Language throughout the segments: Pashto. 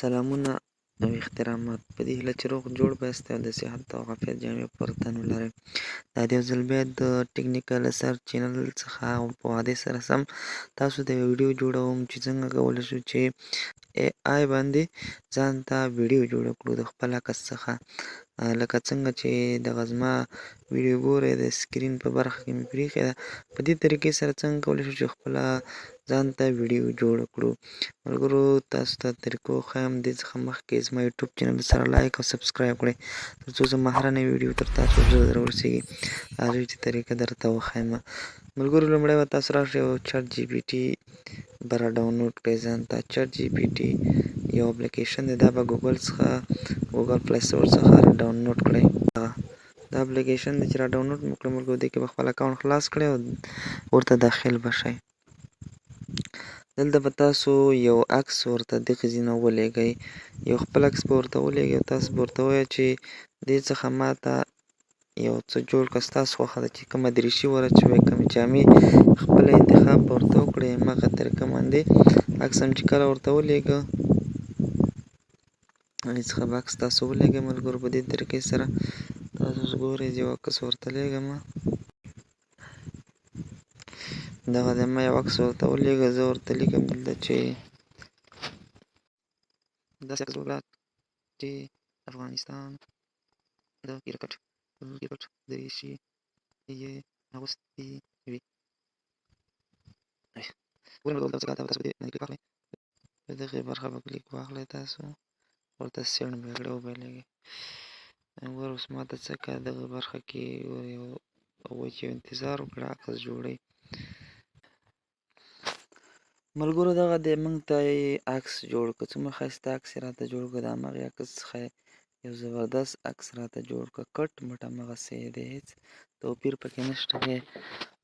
سلامونه او احترامات په دې هیله چې روغ جوړ به یاست او د صحت او عافیت جامې پر تن ولرئ. دا دی یو ځل بیا د ټیکنیکل اثر چینل څخه په وعدې سره سم تاسو ته یوه ویډیو جوړوم چې څنګه کولی شو چې ای آی باندې ځان ته ویډیو جوړه کړو د خپل عکس څخه. لکه څنګه چې دغه زما ویډیو ګورئ، د سکرین په برخه کې مې پرېښې ده. په دې طریقې سره څنګه کولی شو چې خپله ځان ته ویډیو جوړه کړو. ملګرو، تاسو ته طریقو ښیم. دې څخه مخکې زما یوټیوب چینل سره لایک او سبسکرایب کړئ ترڅو زما هره نوې ویډیو تر تاسو ژر در ورسیږي. راځئ چې طریقه درته وښیم. ملګرو، لومړی به تاسو راشئ او چټ جي پي ټي به را ډاونلوډ کړئ ځان ته. چټ جي پي ټي یو اپلیکیشن دی، دا به ګوګل څخه، ګوګل پلی سټور څخه را ډاونلوډ کړئ. دا اپلیکیشن دی چې را ډاونلوډ مو کړئ ملګرو، دې کې به خپل اکاونټ خلاص کړئ او ورته داخل به شئ. دلته به تاسو یو عکس ورته دغې ځینه ولېږئ، یو خپل عکس به ورته ولېږئ او تاسو به ورته ووایئ چې دې څخه ما ته یو څه جوړ کړه. ستاسو خوښه ده چې کومه دریشي ور اچوئ، کومې جامې، خپله انتخاب به ورته وکړئ. هماغه طریقه باندې عکس هم چې کله ورته ولېږه، هغې څخه به عکس تاسو ولېږئ. ملګرو، په دې طریقې سره تاسو اوس ګورئ، زه یو عکس ورته لېږم. دغه دی، ما یو عکس ورته ولېږه. زه ورته لیکم دلته چې داسې عکس جوړ کړه چې افغانستان د کرکټ دریشي یې اغوستې وي. ګورئ ملګرو، دلته تاسو په دې باندې کلیک واخلئ، په دغې برخه به کلیک واخلئ، تاسو ورته send به یې کړئ، وبه یې لېږئ. ګوره اوس ما ته څه که دغه برخه کې یو وایي چې انتظار وکړه، عکس جوړوي. ملګرو، دغه دی، موږ ته یې عکس جوړ کړ. څومره ښایسته عکس یې راته جوړ کړ. د هماغې عکس څخه یو زبردست عکس راته جوړ کړ، کټ مټ هماغسې دی، هېڅ توپیر پکې نشته دی.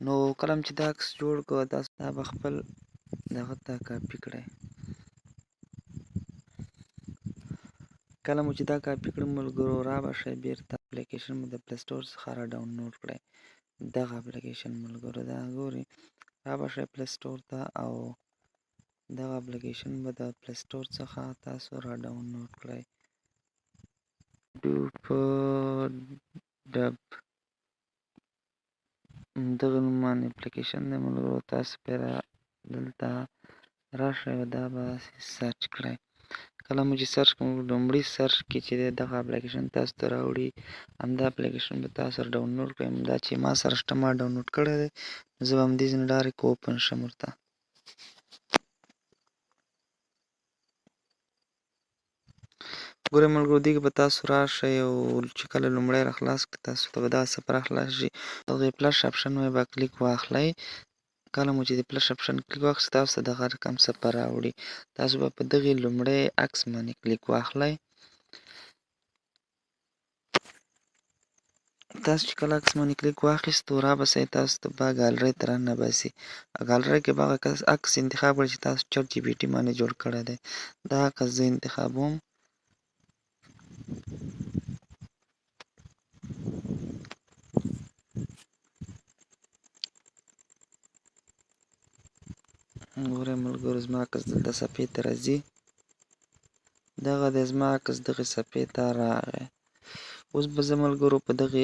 نو کله چې دا عکس جوړ کړ، تاسو دا به خپل دغه ته کاپي کړئ. کله مو چې دا کاپي کړ ملګرو، را به شئ بېرته اپلیکیشن مو د پلی سټور څخه را ډاونلوډ کړئ. دغه اپلیکیشن ملګرو، دا ګورئ، را به شئ پلی سټور ته او دغه اپلیکیشن به د پلی سټور څخه تاسو را ډاونلوډ کړئ. ډب دغه نوم باندې اپلیکیشن دی ملګرو. تاسو پرې دلته راشئ او دا به search کړئ. کله مو چې search کړو، لومړي search کې چې دی دغه اپلیکیشن تاسو ته راوړي، همدا اپلیکیشن به تاسو سره ډاونلوډ کړئ. همدا چې ما سره شته، ما ډاونلوډ کړی دی، زه به همدې ځای نه direct open شم ورته. ګورئ ملګرو، دې کې به تاسو راشئ او چې کله لومړی را خلاص کړئ، تاسو ته به دغه صفحه راخلاص شي. دغه plus option باندې به کلیک واخلئ. کله مو چې د plus option کلیک واخیست، تاسو ته دغه رقم صفحه راوړي. تاسو به په دغې لومړی عکس باندې کلیک واخلئ. تاسو چې کله عکس باندې کلیک واخیستو، را به سئ، تاسو ته به ګالرۍ ته راننه باسي. ګالرۍ کې به هغه عکس انتخاب کړئ چې تاسو چټ جي پي ټي باندې جوړ کړی دی. دا عکس زه انتخابوم. ګورئ ملګرو، زما عکس دلته صفحې ته راځي. دغه دی، زما عکس دغې صفحې ته راغی. اوس به زه ملګرو په دغې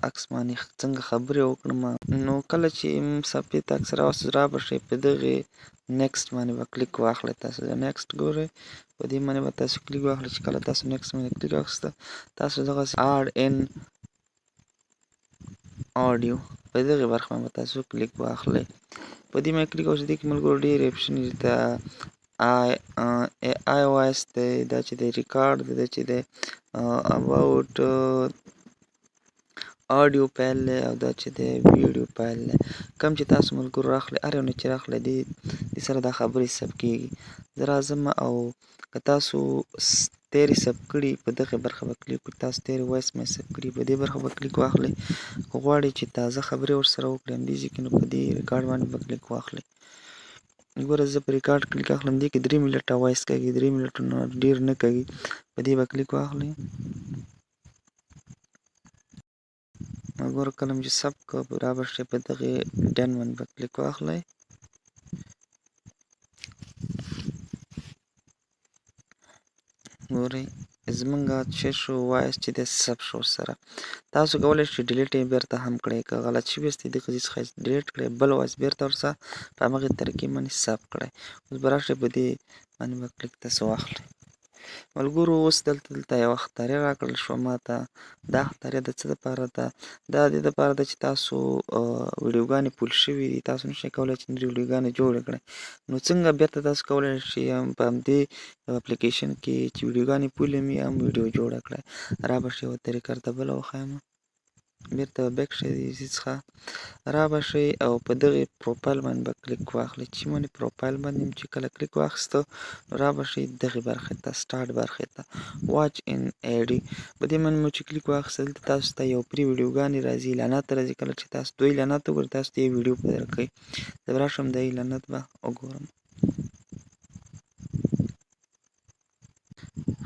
عکس باندې څنګه خبرې وکړم. نو کله چې صفحې ته عکس راوست، را به شئ، په دغې next باندې به کلیک واخلئ. تاسو د next ګورئ، په دې باندې به تاسو کلیک واخلئ. چې کله تاسو next باندې کلیک واخیسته، تاسو دغسې add an audio په دغې برخه باندې تاسو کلیک واخلئ. په دې باندې کلیک وکړئ، دې کې ملګرو ډېر اپشن دي. ته AI voice دی، دا چې دی ریکارډ دی، دا چې دی about audio file دی او دا چې دی ویډیو فایل دی. کوم چې تاسو ملګرو راخلئ، هر یو نه چې راخلئ، دې سره دا خبرې ثبت کېږي. زه راځم او که تاسو تېرې ثبت کړي، په دغې برخه به کلیک وکړئ. تاسو تېرې voice مې ثبت کړي، په دې برخه به کلیک واخلئ. که غواړئ چې تازه خبرې ورسره وکړئ همدې ځای کې، نو په دې ریکارډ باندې به کلیک واخلئ. ګوره، زه په ریکارډ کلیک اخلم. دې کې 3 منټه voice کېږي، 3 منټو نه ډېر نه کوي. په دې به کلیک واخلئ. ګوره، کله چې ثبت کړ، را به شئ، په دغې done باندې به کلیک واخلئ. ګورئ زمونږ چې شو وایس چې دی ثبت شو. سره تاسو کولی شئ ډیلیټ یې بیرته هم کړئ، که غلط شوي یاستئ دې قضیې څخه ډیلیټ کړئ، بل وایس بیرته ورسره په همغې طریقې باندې ثبت کړئ. اوس به راشئ په دې باندې به کلیک تاسو واخلئ. ملګرو اوس دلته یوه اخطاریه راکړل شوه ماته. دا اخطاریه د څه دپاره ده؟ دا د دې دپاره ده چې تاسو ویډیوګانې پول شوي دي، تاسو نشئ کولی چې نورې ویډیوګانې جوړې کړئ. نو څنګه بیرته تاسو کولی شئ په همدې اپلیکیشن کې چې ویډیوګانې پولې مې هم ویډیو جوړه کړئ؟ را به شئ یوه طریقه درته بله وښایم. بیرته به بیک شئ دې څخه را به شئ او په دغې پروفایل باندې به کلیک واخلئ. چې باندې پروفایل باندې چې کله کلیک واخیسته نو را به شئ دغې برخې ته، سټارټ برخې ته، واچ ان ایډي. په دې باندې مو چې کلیک واخیسته دلته تاسو ته یو پرې ویډیوګانې راځي، اعلانات راځي. کله چې تاسو دوه اعلانات وګورئ تاسو ته یو ویډیو په درکوي. زه به راشم دا اعلانات به وګورم.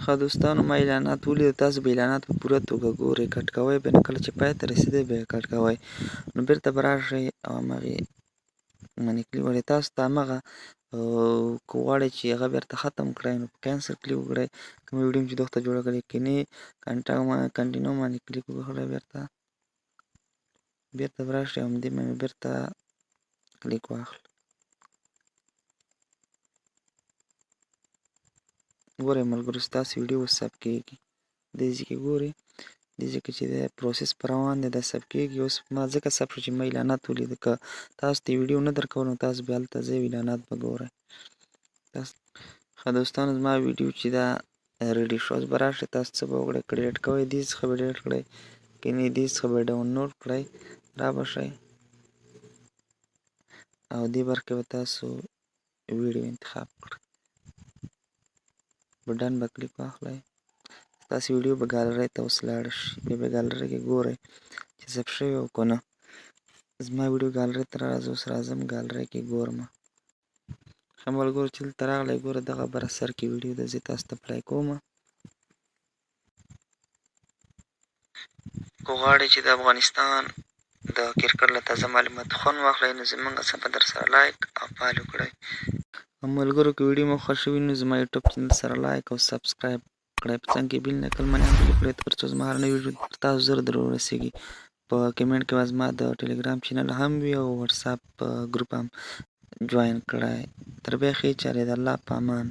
ښه دوستانو ما اعلانات ولید، تاسو به اعلانات په پوره توګه ګورئ، کټ کوئ به نه، کله چې پای ته رسېدی بیا یې کټ کوئ. نو بیرته به راشئ او همغې باندې کلیک وکړئ. تاسو ته همغه که غواړئ چې هغه بیرته ختم کړئ نو په کینسل کلیک وکړئ، کومه ویډیو چې دلته جوړه کړئ، کني کنټینیو باندې کلیک وکړئ، بیرته به راشئ او همدې باندې بیرته کلیک واخلئ. ګورئ ملګرو ستاسو ویډیو اوس ثبت کېږي. دې ځای کې ګورئ، دې ځای کې چې د پروسس په روان دی دا ثبت کېږي. اوس ما ځکه ثبت شو چې ما اعلانات ولید. که تاسو ته ویډیو نه درکول نو تاسو بیا هلته ځئ اعلانات به ګورئ. ښه دوستانو زما ویډیو چې دا ریډي شو، اوس به راشئ تاسو څه به وکړئ، که ډیلیټ کوئ دې څخه به ډیلیټ کړئ، که نه دې څخه به ډاونلوډ کړئ. را به شئ او دې برخې به تاسو ویډیو انتخاب کړئ، په ډن به کلیک واخلئ، ستاسو ویډیو به ګالرۍ ته اوس لاړه شي. بیا به ګالرۍ کې ګورئ چې ثبت شوی او که نه. زما ویډیو ګالرۍ ته راځه، اوس راځم ګالرۍ کې ګورم. ښه ملګرو چې دلته راغلی ګوره دغه بره سر کې ویډیو ده، زه تاسو ته پلی کوم. که غواړئ چې د افغانستان د کرکټ له تازه معلوماتو خوند واخلئ نو زمونږ صفحه در سره لایک او فالو کړئ. او ملګرو که ویډیو مو خوښه وي نو زما یوټیوب چینل سره لایک او سبسکرایب کړئ، په څنګ کې بیل نکل باندې هم کلیک کړئ تر څو زما هر نوې ویډیو تر تاسو زر در ورسیږي. په کمنټ کې به زما د ټلګرام چینل هم وي او واتساپ ګروپ هم جوین کړئ. تر بیا ښې چارې، د الله په امان.